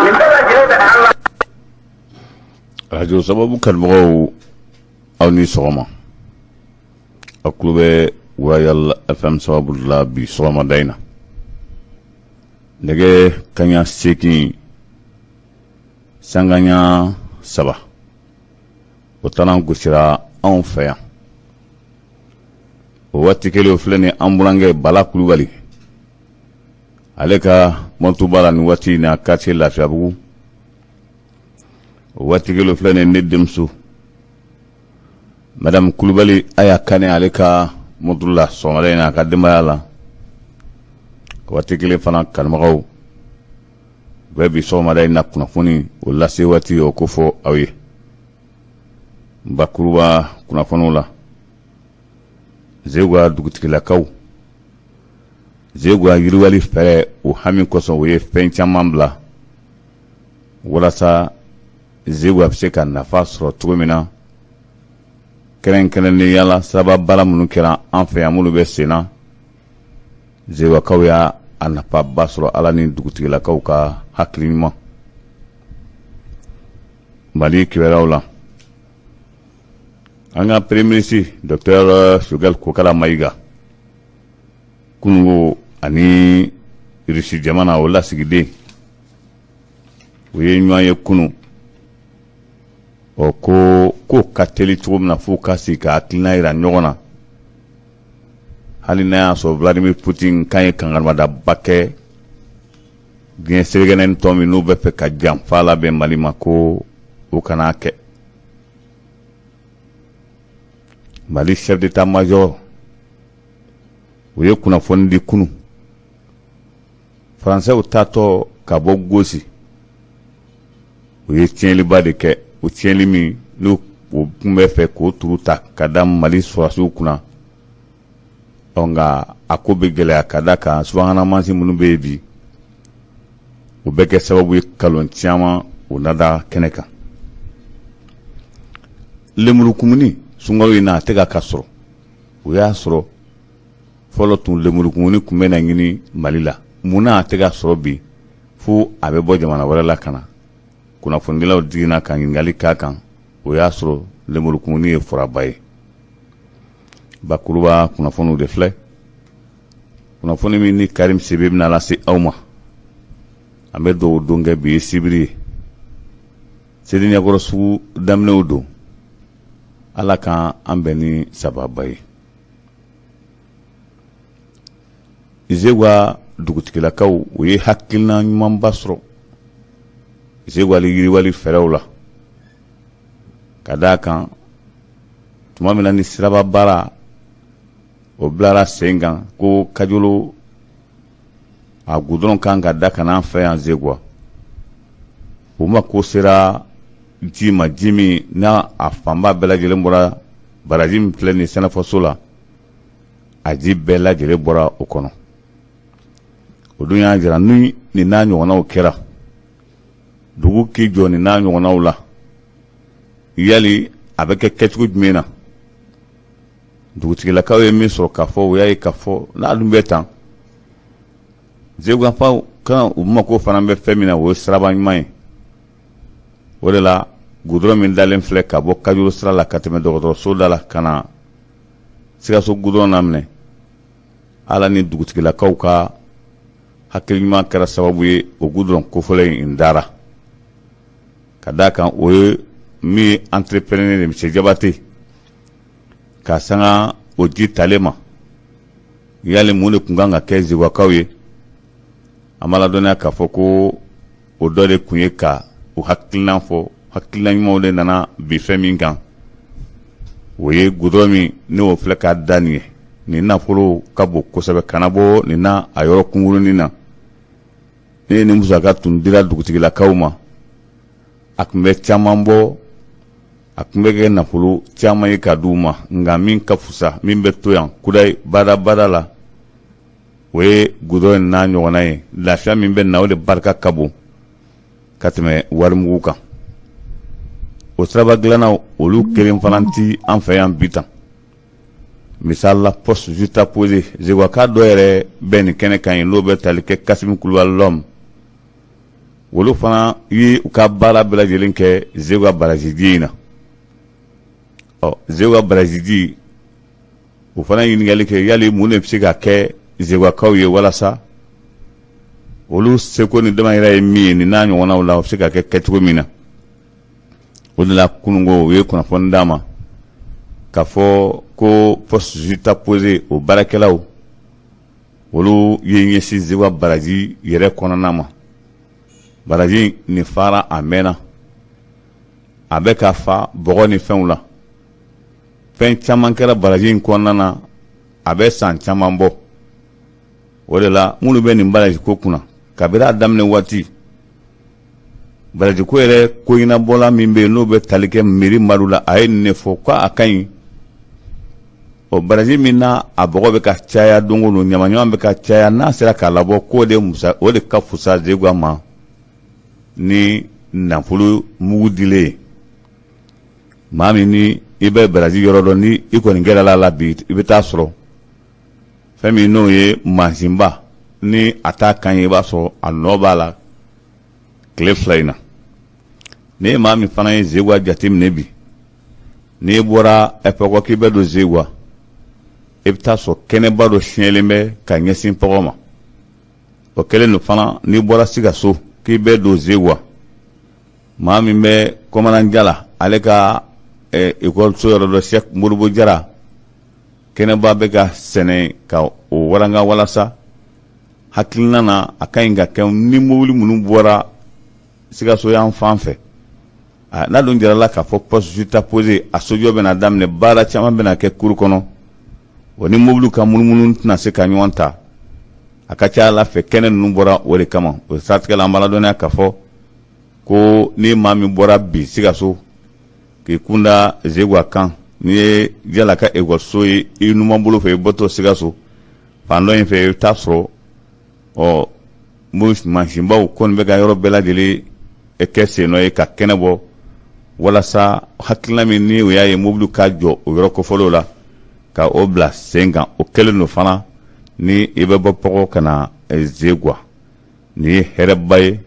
Nin bɛɛ lajɛlen bɛ Ala. Arajo sababu kanubagaw, aw ni sɔgɔma. Aw tulo bɛ Royal FM sababu la bi sɔgɔmada in na, nɛgɛ kaɲa 8 sangaɲa 3, o talan gosira anw fɛ yan. O waati kelen o filɛ ni an burankɛ Bala Kulubali, ale ka mɔtuba la nin waati in na, quartier Lafiyabugu. O waati kelen filɛ ni ne denmuso Madame Kulubali Aya Kane, ale ka mɔtu la sɔgɔmada in na, a ka denbaya la. O waati kelen fana, kanubagaw, u bɛ bi sɔgɔmada in na kunnafoni o lase waati o ko fɔ aw ye bakuruba kunnafoniw la. Zeguwa dugutigilakaw, Zeguwa yiriwali fɛɛrɛ o hami kosɔn, u ye fɛn caman bila walasa Zeguwa bɛ se ka nafa sɔrɔ cogo min na, kɛrɛnkɛrɛnnenya la siraba baara minnu kɛra an fɛ yan, minnu bɛ sen na. Zeguwakaw y'a a nafaba sɔrɔ, Ala ni dugutigilakaw ka hakili ɲuman. Mali kibaruyaw la, an ka premier ministre docteur Choguel Kokala Mayiga, kununko ani Irisi jamana o lasigiden, u ye ɲɔgɔn ye kunu. Ɔ ko ko ka teli cogo min na f'u ka sigi ka hakilina yira ɲɔgɔn na, hali n'a y'a sɔrɔ Vladimir Poutine kan ye kankarimada kɛ diɲɛ seleke tɔn min n'u bɛ fɛ ka janfa labɛn Mali ma, ko u kana kɛ. Mali chef d'état major, u ye kunnafoni di kunu, Faransɛw taatɔ ka bɔ Gosi, u ye tiɲɛliba de kɛ. O tiɲɛli min n'u tun bɛ fɛ k'o turu ta ka da Mali sɔrɔdasiw kunna, ɔ nka a ko bɛ gɛlɛya ka da kan subahana mansin minnu bɛ yen bi, o bɛ kɛ sababu ye kalon caman o nada kɛnɛ kan. Lemurukumuni sunkalo in na, a tɛ ka sɔrɔ. O y'a sɔrɔ fɔlɔ tun lemurukumuni tun bɛ na ɲini Mali la, mun na a tɛ ka sɔrɔ bi fo a bɛ bɔ jamana wɛrɛ la ka na? Kunnafonidilaw jiginna ka ɲininkali k'a kan. O y'a sɔrɔ lemurukumuni ye furaba ye. Bakuruba kunnafoniw de filɛ, kunnafoni min ni Karim Sibe bɛna lase aw ma. An bɛ dugawu don kɛ, bi ye sibiri ye, seli ɲɛkɔrɔ sugu daminɛw don. Ala ka an bɛn ni sababa ye. Zeguwa dugutigilakaw, u ye hakilina ɲumanba sɔrɔ Zeguwa yiriwali fɛɛrɛw la, ka d'a kan tuma min na ni siraba baara o bilara sen kan, ko Kajolo a gudɔrɔn kan ka da ka n'an fɛ yan Zeguwa, u ma ko sera ji ma, ji min n'a a fanba bɛɛ lajɛlen bɔra baraji min filɛ nin sɛnɛfɔso la, a ji bɛɛ lajɛlen bɔra o kɔnɔ. O dun y'a jira ni nin n'a ɲɔgɔnnaw kɛra, dugu k'i jɔ nin n'a ɲɔgɔnnaw la, yali a bɛ kɛ kɛcogo jumɛn na? Dugutigilakaw ye min sɔrɔ k'a fɔ, o y'a ye k'a fɔ n'a dun bɛ tan, Zeguwakaw kan, u mako fana bɛ fɛn min na, o ye siraba ɲuman ye. O de la gudɔrɔn min dalen filɛ ka bɔ Kajolo sira la ka tɛmɛ dɔgɔtɔrɔso da la ka na Sikaso gudɔrɔn laminɛ, Ala ni dugutigilakaw ka hakili ɲuman kɛra sababu ye o gudɔrɔn kofɔlen in dara, ka d'a kan o ye min ye entrepreneur de Monsieur Jabate ka sanga o ji talen ma. Yali mun de tun kan ka kɛ Zeguwakaw ye? An b'a ladɔnniya k'a fɔ ko o dɔ de tun ye ka o hakilina fɔ. Hakilina ɲumanw de nana bi fɛn min kan, o ye gudɔrɔn min ni o filɛ ka da nin ye. Nin nafolo ka bon kosɛbɛ, kana bɔ nin na a yɔrɔ kunkurunin na. Ne ni musaka tun dira dugutigilakaw ma, a tun bɛ caman bɔ, a tun bɛ kɛ nafolo caman ye ka di u ma. Nka min ka fusa, min bɛ to yan kudayi badabada la, o ye gudɔrɔn in n'a ɲɔgɔnna ye. Lafiya min bɛ na, o de barika ka bon ka tɛmɛ warimugu kan. O siraba dilannaw, olu kelen fana ti an fɛ yan bi tan. Misali la, poste juxtaposé, Zeguwaka dɔ yɛrɛ bɛ nin kɛnɛ kan yen, n'o bɛ tali kɛ Kasimi Kulubali l'homme. Olu fana ye u ka baara bɛɛ lajɛlen kɛ Zeguwa baraziji in na. Ɔ, Zeguwa baraziji, u fana ye ɲininkali kɛ yali mun de bɛ se ka kɛ Zeguwakaw ye walasa olu seko ni damayira ye min ye nin n'a ɲɔgɔnnaw la, o bɛ se ka kɛ kɛcogo min na. O de la kununko u ye kunnafoni d'a ma k'a fɔ ko poste juxtaposé o baarakɛlaw, olu ye ɲɛsin Zeguwa baraji yɛrɛ kɔnɔna ma. Baraji nin fara a mɛnna, a bɛ ka fa bɔgɔ ni fɛnw la. Fɛn caman kɛra baraji in kɔnɔna na, a bɛ san caman bɔ. O de la minnu bɛ nin baraji ko kunna kabini a daminɛ waati, baraji ko yɛrɛ ko ɲɛnabɔla min bɛ yen, n'o bɛ tali kɛ mairie madu la, a ye nin de fɔ ko a ka ɲi. Ɔ, baraji min na a bɔgɔ bɛ ka caya don o don, ɲamaɲama bɛ ka caya, n'a sera k'a labɔ, k'o de musa, o de ka fusa Zeguwa ma ni nafolo mugu dilen ye. Maa min ni i bɛ baraji yɔrɔ dɔn, ni i kɔni gɛrɛla a la bi, i bɛ taa sɔrɔ fɛn min n'o ye mansinba ni a t'a kan ye, i b'a sɔrɔ a nɔ b'a la tile 2 in na. N'i ye maa min fana ye Zeguwa jateminɛ bi, n'i bɔra Pɔgɔ k'i bɛ don Zeguwa, i bɛ taa sɔrɔ kɛnɛba dɔ siɲɛlen bɛ ka ɲɛsin Pɔgɔ ma. O kɛlen don fana, n'i bɔra Sikaso k'i bɛ don Zeguwa, maa min bɛ Kɔmanan Jala, ale ka ekɔliso yɔrɔ dɔ, Sɛki Modibo Jara, kɛnɛba bɛ ka sɛnɛ ka o waranga walasa hakilina na a ka ɲi ka kɛ ni mobili minnu bɔra Sikaso yan fan fɛ. N'a dun jirala k'a fɔ poste juxtaposé a sojɔ bɛna daminɛ, baara caman bɛna kɛ kuru kɔnɔ, o ni mobiliw ka munumunu tɛna se ka ɲɔgɔn ta. A ka ca ala fɛ, kɛnɛ ninnu bɔra o de kama. O siratigɛ la, an b'a ladɔnniya k'a fɔ ko ni maa min bɔra bi Sikaso k'i kunda Zeguwa kan, n'i ye Jala ka ekɔliso ye i numan bolo fɛ, i bɔtɔ Sikaso fan dɔ in fɛ, i bɛ taa sɔrɔ ɔ mansinbaw kɔni bɛ ka yɔrɔ bɛɛ lajɛlen kɛ sennɔ ye ka kɛnɛ bɔ walasa hakilina min ni o y'a ye mobili ka jɔ o yɔrɔ kofɔlenw la, ka o bila sen kan. O kɛlen don fana ni i bɛ bɔ Pɔgɔ ka na Zeguwa. Nin ye hɛrɛba ye,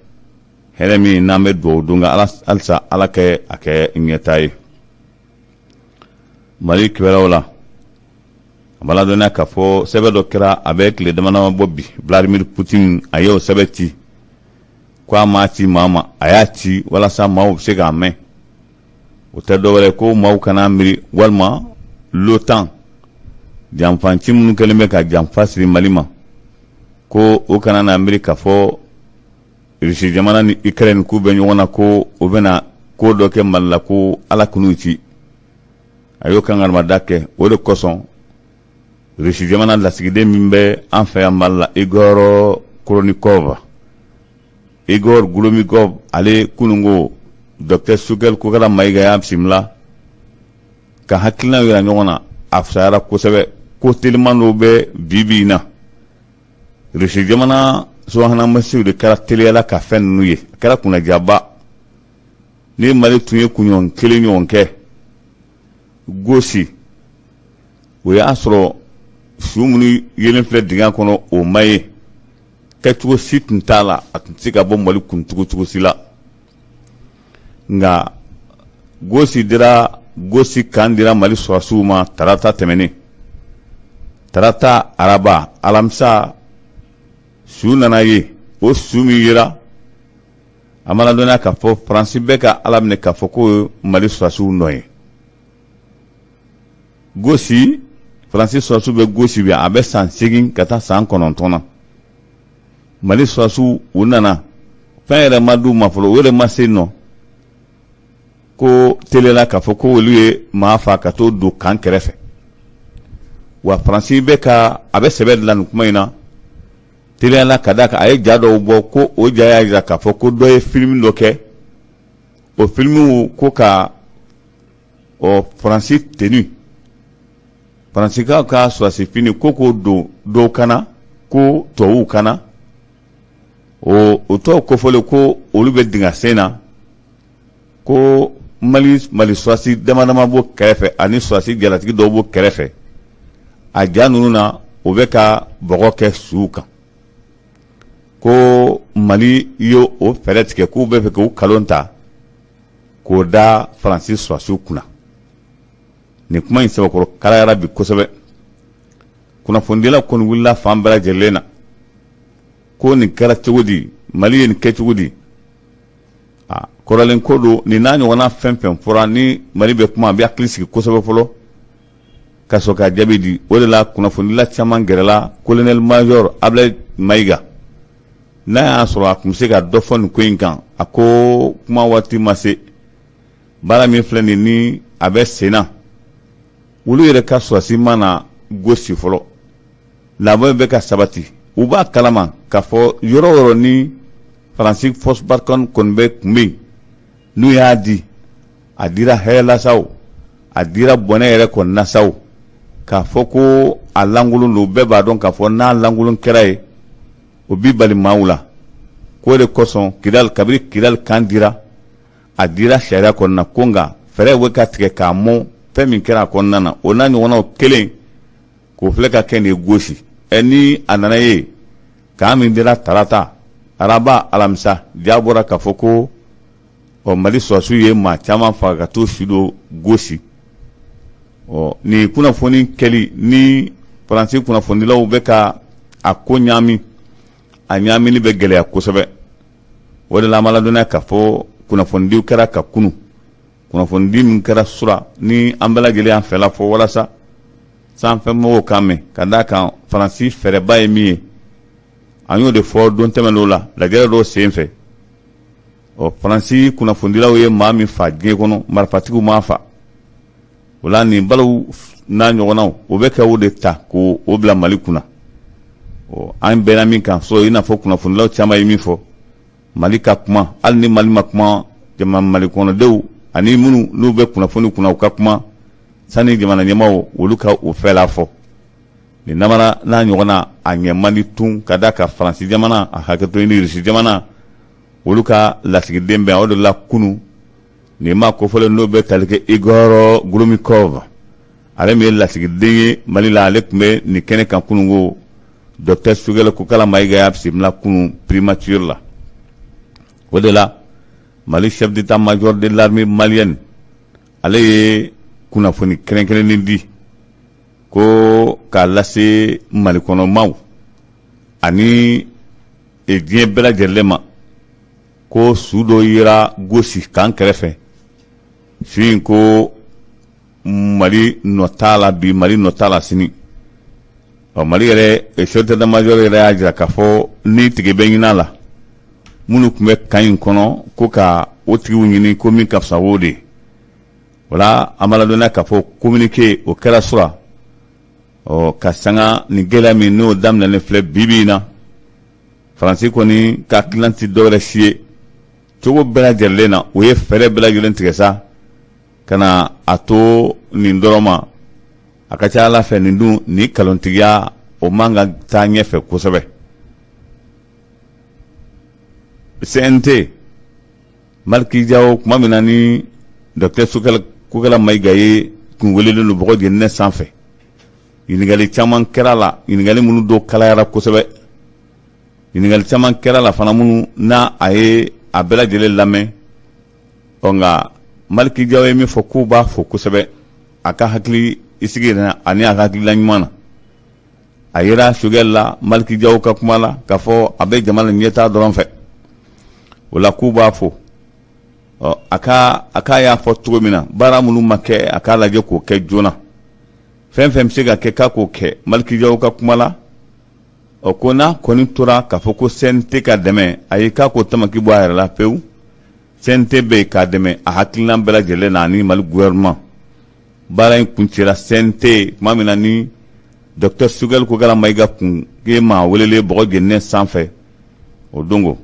hɛrɛ min n'an bɛ dugawu don nka halisa Ala kɛ a kɛ ɲɛtaa ye. Mali kibaruyaw la, a b'a ladɔnniya k'a fɔ sɛbɛn dɔ kɛra, a bɛ tile dama dama bɔ bi, Vladimir Poutine a y'o sɛbɛn ci. Ko a m'a ci maa ma, a y'a ci walasa maaw bɛ se k'a mɛn. O tɛ dɔwɛrɛ ko maaw kana miiri walima l'OTAN janfanci minnu kɛlen bɛ ka janfa siri Mali ma, ko o kana na miiri k'a fɔ Russie jamana ni Ukraine k'u bɛ ɲɔgɔn na, ko o bɛna ko dɔ kɛ Mali la, ko Ala kan'u ci. A y'o kangarimada kɛ. O de kosɔn Russie jamana lasigiden min bɛ an fɛ yan Mali la, Igor Koronikov, Igor Gromikov, ale kununko docteur Choguel Kokala Mayiga y'a bisimila ka hakilinaw yira ɲɔgɔn na. A fisayara kosɛbɛ ko teliman dɔw bɛ bi bi in na. Russie jamana subahana mansinw de kɛra teliyala ka fɛn ninnu ye, a kɛra kunnajaba. Ni Mali tun ye kunɲɔgɔn kelen ɲɔgɔn kɛ Gosi, o y'a sɔrɔ su minnu yelen filɛ dingɛ kɔnɔ, o ma ye kɛcogo si tun t'a la, a tun tɛ se ka bɔ Mali kun cogo cogo si la. Nka Gosi dira, Gosi kan dira Mali sɔrɔdasiw ma tarata tɛmɛnen, tarata, araba, alamisa, su nana ye. O su min yera, an b'a ladɔnniya k'a fɔ Faransi bɛ ka Ala minɛ k'a fɔ ko Mali sɔrɔdasiw nɔ ye Gosi. Faransi sɔrɔdasiw bɛ Gosi bi, a bɛ san 8 ka taa san 9 na. Mali sɔrɔdasiw, u nana, fɛn yɛrɛ ma d'u ma fɔlɔ, u yɛrɛ ma se nɔ ko teliyala k'a fɔ ko olu ye maa fa ka t'o don kan kɛrɛfɛ. Wa Faransi bɛ ka a bɛ sɛbɛ dilan nin kuma in na teliyala ka d'a kan a ye ja dɔw bɔ, ko o ja y'a jira k'a fɔ ko dɔ ye filimu dɔ kɛ. O filimu ko ka ɔ Faransi tenue, Faransikaw ka sɔrɔdasi fini, ko k'o don dɔw kana, ko tubabuw kana o tɔw kofɔlen ko olu bɛ dingɛ sen na, ko Mali sɔrɔdasi dama dama b'o kɛrɛfɛ ani sɔrɔdasi jalatigi dɔw b'o kɛrɛfɛ. A ja ninnu na, o bɛ ka bɔgɔ kɛ suw kan. Ko Mali ye o fɛɛrɛ tigɛ k'u bɛ fɛ k'u kalon ta k'o da Faransi sɔrɔdasiw kunna. Nin kuma in sɛbɛkɔrɔ kalayara bi kosɛbɛ. Kunnafonidilaw kɔni wulila fan bɛɛ lajɛlen na ko nin kɛra cogo di, Mali ye nin kɛ cogo di? A kɔrɔlen ko don. Nin n'a ɲɔgɔnna fɛn fɛn fɔra ni Mali bɛ kuma, a bɛ hakili sigi kosɛbɛ fɔlɔ ka sɔrɔ ka jaabi di. O de la kunnafonidila caman gɛrɛla colonel major Ablaye Mayiga, n'a y'a sɔrɔ a tun bɛ se ka dɔ fɔ nin ko in kan. A ko kuma waati ma se. Baara min filɛ nin ni a bɛ sen na, olu yɛrɛ ka sɔrɔdasi ma na Gosi fɔlɔ, labɛn bɛ ka sabati. U b'a kalama k'a fɔ yɔrɔ o yɔrɔ ni Faransi force Barkhane kɔni bɛ tun bɛ yen, n'u y'a di, a dira hɛrɛ la sa o, a dira bɔnɛ yɛrɛ kɔni na sa o, k'a fɔ ko a lankolon don, bɛɛ b'a dɔn k'a fɔ n'a lankolon kɛra ye, o bi bali maaw la. K'o de kosɔn Kidali, kabiri Kidali kan dira, a dira sariya kɔnɔna ko, nka fɛɛrɛ bɛ ka tigɛ k'a mɔn fɛn min kɛra a kɔnɔna na, o n'a ɲɔgɔnnaw kelen k'o filɛ ka kɛ nin ye Gosi. Ɛ, ni a nana ye kan min dira tarata, araba, alamisa, ja bɔra k'a fɔ ko ɔ Mali sɔrɔdasiw ye maa caman faga ka t'u su don Gosi. Ɔ, nin kunnafoni kɛli ni Faransi kunnafonidilaw bɛ ka a ko ɲaami, a ɲaamini bɛ gɛlɛya kosɛbɛ. O de la an b'a ladɔnniya k'a fɔ kunnafonidiw kɛra ka kunu, kunnafonidi min kɛra sura ni an bɛɛ lajɛlen y'an fɛla fɔ walasa sanfɛmɔgɔw k'a mɛn, ka d'a kan Faransi fɛɛrɛba ye min ye, an y'o de fɔ don tɛmɛn'o la lajɛrɛ dɔw sen fɛ. Ɔ, Faransi kunnafonidilaw ye maa min fa diɲɛ kɔnɔ, marifatigiw m'a fa. O la nin balaw n'a ɲɔgɔnnaw, o bɛ kɛ o de ta k'o bila Mali kunna. Ɔ, an bɛnna min kan so, i n'a fɔ kunnafonidilaw caman ye min fɔ, Mali ka kuma. Hali ni Mali ma kuma, jama Mali kɔnɔdenw ani minnu n'u bɛ kunnafoni kunna, u ka kuma sani jamana ɲɛmaaw olu ka o fɛla fɔ. Nin namara n'a ɲɔgɔnna, a ɲɛ man di tun, ka d'a kan Faransi jamana, a hakɛto ni Irisi jamana, olu ka lasigiden bɛ. O de la kunu nin maa kofɔlen n'o bɛ tali kɛ Igor Gromyko, ale min ye lasigiden ye Mali la, ale tun bɛ nin kɛnɛ kan kunun ko docteur Choguel Kokalla Maïga y'a bisimila kunun primature la. O de la Mali chef d'état-major de l'armée malienne, ale ye kunnafoni kɛrɛnkɛrɛnnen di ko k'a lase Mali kɔnɔmaw ani diɲɛ bɛɛ lajɛlen ma ko su dɔ yera Gosi k'an kɛrɛfɛ. Su in ko Mali nɔ t'a la bi, Mali nɔ t'a la sini. Ɔ, Mali yɛrɛ chef d'état-major yɛrɛ y'a jira k'a fɔ ni tigi bɛ ɲinin a la, minnu tun bɛ camp in kɔnɔ, ko ka o tigiw ɲini, ko min ka fisa o de ye. O la an b'a ladɔnniya k'a fɔ communiqué o kɛra sura. Ɔ, ka sanga nin gɛlɛya min n'o daminɛlen filɛ bi bi in na, Faransi kɔni ka hakilina tɛ dɔwɛrɛ si ye cogo bɛɛ lajɛlen na, u ye fɛɛrɛ bɛɛ lajɛlen tigɛ sa ka na a to nin dɔrɔn ma. A ka ca ala fɛ, nin dun ni kalontigiya, o man ka taa ɲɛfɛ kosɛbɛ. CNT, Maliki Jaw, tuma min na ni docteur Choguel Kokalla Maïga ye kun welelen don bɔgɔ jeninen sanfɛ, ɲininkali caman kɛra la, ɲininkali minnu dɔw kalayara kosɛbɛ. Ɲininkali caman kɛra la fana minnu n'a a ye a bɛɛ lajɛlen lamɛn. Ɔ, nka Maliki Jaw ye min fɔ, k'u b'a fo kosɛbɛ a ka hakili sigi na ani a ka hakilila ɲuman na. A yera Choguel la, Maliki Jaw ka kuma la, k'a fɔ a bɛ jamana ɲɛtaa dɔrɔn fɛ. O la k'u b'a fo. Ɔ, a ka y'a fɔ cogo min na, baara minnu ma kɛ, a k'a lajɛ k'o kɛ joona. Fɛn fɛn bɛ se ka kɛ, k'a k'o kɛ, Maliki Jaw ka kuma la. Ɔ, ko n'a kɔni tora k'a fɔ ko CNT ka dɛmɛ, ayi, k'a k'o tamaki bɔ a yɛrɛ la pewu. CNT bɛ yen k'a dɛmɛ a hakilina bɛɛ lajɛlen na ani Mali gouvernement. Baara in kuncɛra CNT tuma min na ni docteur Choguel Kokalla Maïga kun ye maa welelen bɔgɔ jeninen sanfɛ o don ko.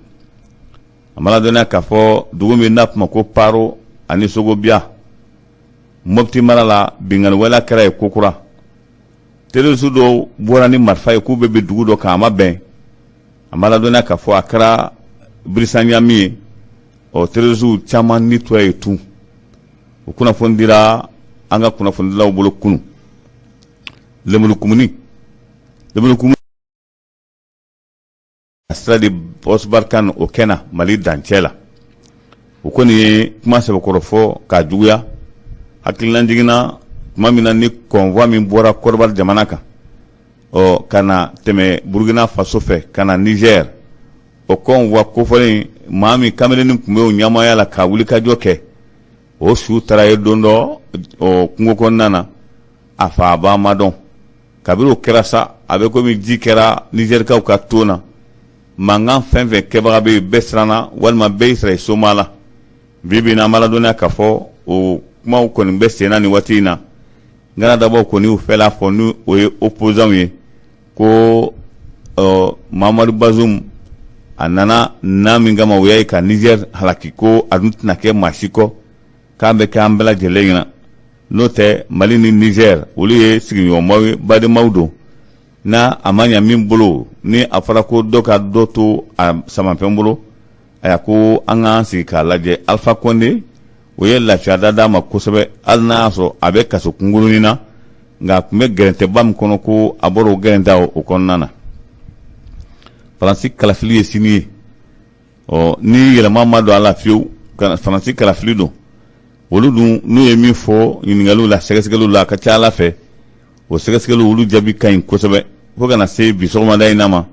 A ma ladɔnniya k'a fɔ dugu min n'a kuma ko Paro ani Sogobiya, Mopti mara la, binkanni waleya kɛra yen kokura. Terroriste dɔw bɔra ni marifa ye k'u bɛ bin dugu dɔ kan, a ma bɛn. A ma ladɔnniya k'a fɔ a kɛra birisanya min ye, ɔ, terroriste caman ni tora yen tun. O kunnafoni dira an ka kunnafonidilaw bolo kunun. Lemurukumuni, lemurukumuni sira di Force Barkhane o kɛ na Mali dancɛ la. O kɔni ye kuma sɛbɛkɔrɔ fɔ k'a juguya. Hakililajigin na, tuma min na ni convoi min bɔra Côte d'Ivoire jamana kan, ɔ ka na tɛmɛ Burukina Faso fɛ ka na Niger, o convoi kofɔlen, maa min kamalennin tun bɛ o ɲɛmaaya la ka wulikajɔ kɛ, o su taara ye don dɔ o kungo kɔnɔna na, a faaba ma dɔn. Kabini o kɛra sa, a bɛ komi ji kɛra Nizɛrikaw ka ton na. Mankan fɛn fɛn kɛbaga bɛ yen, bɛɛ siranna walima bɛɛ y'i sara i soma la. Bi bi in na, an b'a ladɔnniya k'a fɔ o kumaw kɔni bɛ sen na nin waati in na. Ŋanadabaw kɔni y'u fɛla fɔ, ni o ye opposants ye, ko Mamadu Bazum a nana na min kama, o y'a ye ka Niger halaki, ko a dun tɛna kɛ maa si kɔ, k'a bɛ kɛ an bɛɛ lajɛlen ɲɛna. N'o tɛ, Mali ni Niger, olu ye sigiɲɔgɔnmaw ye, badenmaw don. N'a a ma ɲa min bolo, ni a fɔra ko dɔ ka dɔ to a samafɛn bolo, aya ko an k'an sigi k'a lajɛ. Alpha Condé, o ye lafiya da d'a ma kosɛbɛ, hali n'a y'a sɔrɔ a bɛ kaso kunkurunin na, nka a tun bɛ gɛrɛntɛba min kɔnɔ, ko a bɔra o gɛrɛntɛ o kɔnɔna na. Faransi kalafili ye sini ye. Ɔ ni yɛlɛma ma don a la fiyewu, Faransi kalafili don. Olu dun, n'u ye min fɔ ɲininkaliw la, sɛgɛsɛgɛliw la, a ka ca ala fɛ o sɛgɛsɛgɛliw, olu jaabi ka ɲi kosɛbɛ. Fo ka na se bi sɔgɔmada in na ma,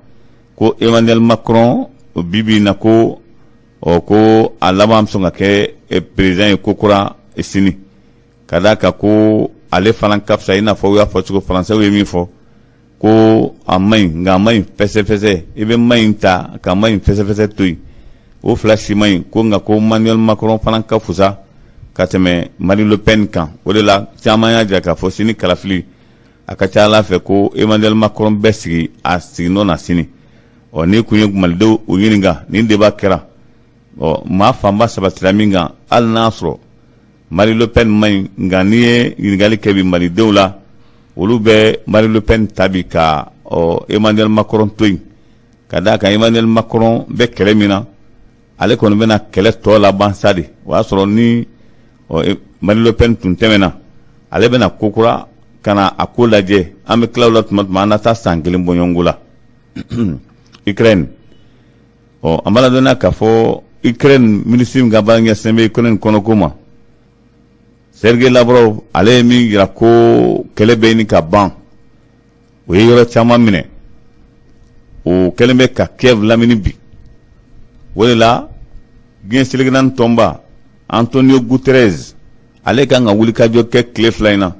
ko Emmanuel Macron bi bi in na, ko ɔ ko a laban bɛ sɔn ka kɛ président ye kokura sini, ka d'a kan ko ale fana ka fisa. I n'a fɔ u y'a fɔ cogo, Faransɛw ye min fɔ ko a man ɲi, nka a man ɲi fɛsɛfɛsɛ. I bɛ man ɲi ta ka man ɲi fɛsɛfɛsɛ to yen, o fila si man ɲi. Ko nka ko Emmanuel Macron fana ka fusa ka tɛmɛ Marine Le Pen kan. O de la caman y'a jira k'a fɔ sini kalafili, a ka ca ala fɛ ko Emmanuel Macron bɛ sigi a siginɔ na sini. Ɔ n'i kun ye malidenw u ɲininka, nin débat kɛra, ɔ maa fanba sabatira min kan, hali n'a sɔrɔ Marine Le Pen man ɲi, nka n'i ye ɲininkali kɛ bi malidenw la, olu bɛ Marine Le Pen ta bi ka ɔ Emmanuel Macron to yen, ka d'a kan Emmanuel Macron bɛ kɛlɛ min na, ale kɔni bɛna kɛlɛ tɔ laban sa de. O y'a sɔrɔ ni ɔ Marine Le Pen tun tɛmɛna, ale bɛna kokura ka na a ko lajɛ. An bɛ tila o la tuma tuma, an na taa san kelen bɔɲɔgɔnko la. Ukraine, ɔ an b'a ladɔnniya k'a fɔ Ukraine minisiri min ka baara ɲɛsinnen bɛ Ukraine kɔnɔko ma, Sergei Lavrov, ale ye min jira ko kɛlɛ bɛ ɲini ka ban, o ye yɔrɔ caman minɛ, o kɛlen bɛ ka Kiev lamini bi. O de la diɲɛ seleke naani tɔnba Antonio Guterres, ale kan ka wulikajɔ kɛ tile 2 in na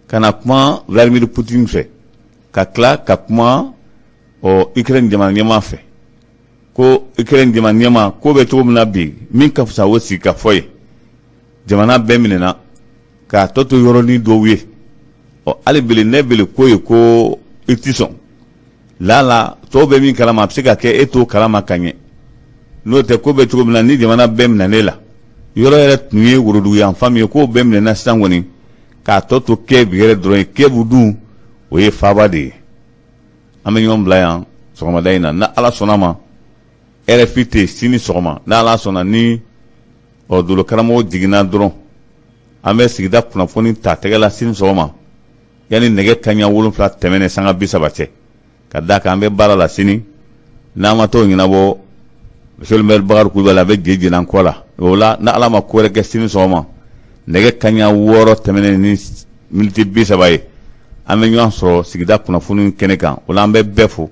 ka na kuma Vladimir Poutine fɛ, ka tila ka kuma ɔ Ukraine jamana ɲɛmaa fɛ, ko Ukraine jamana ɲɛmaa ko bɛ cogo min na bi, min ka fisa o sigi ka fɔ ye. Jamana bɛɛ minɛna k'a tɔ to yɔrɔnin dɔw ye. Ɔ hali bele ne bele ko ye ko i ti sɔn lala, tɔw bɛ min kalama, a bɛ se ka kɛ e t'o kalama ka ɲɛ. N'o tɛ, ko bɛ cogo min na, ni jamana bɛɛ minɛnen la, yɔrɔ yɛrɛ tun ye worodugu yanfan min ye, k'o bɛɛ minɛna sisan kɔni, k'a tɔ to Kiev yɛrɛ dɔrɔn ye. Kiev dun, o ye faaba de ye. An bɛ ɲɔgɔn bila yan sɔgɔmada in na. Ni Ala sɔnna ma, RFI tɛ sini sɔgɔma. Ni Ala sɔnna, ni ɔ dolo karamɔgɔ jiginna dɔrɔn, an bɛ sigida kunnafoni ta tɛgɛ la sini sɔgɔma, yanni nɛgɛ kaɲa 7 tɛmɛnen sanga 30 cɛ, ka d'a kan an bɛ baara la sini. N'an ma t'o ɲɛnabɔ, monsieur le maire Bakari Kulubali, a bɛ je jeni kɔ la. O la, ni Ala ma ko wɛrɛ kɛ, sini sɔgɔma nɛgɛ kaɲa 6 tɛmɛnen ni miniti 30 ye, an bɛ ɲɔgɔn sɔrɔ sigida kunnafoni kɛnɛ kan. O la, an bɛ bɛɛ fo,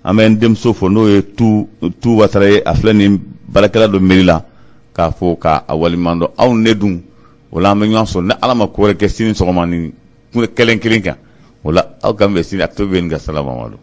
an bɛ n denmuso fo, n'o ye tu tu Watara ye, a filɛ nin baarakɛla dɔ mairie la, k'a fo k'a waleɲuman dɔn. Aw ne dun, o la an bɛ ɲɔgɔn sɔrɔ ni Ala ma ko wɛrɛ kɛ sini sɔgɔma ni kelen kelen kan. O la, aw kan bɛn sini. A to bɛ nin ka salamamadu.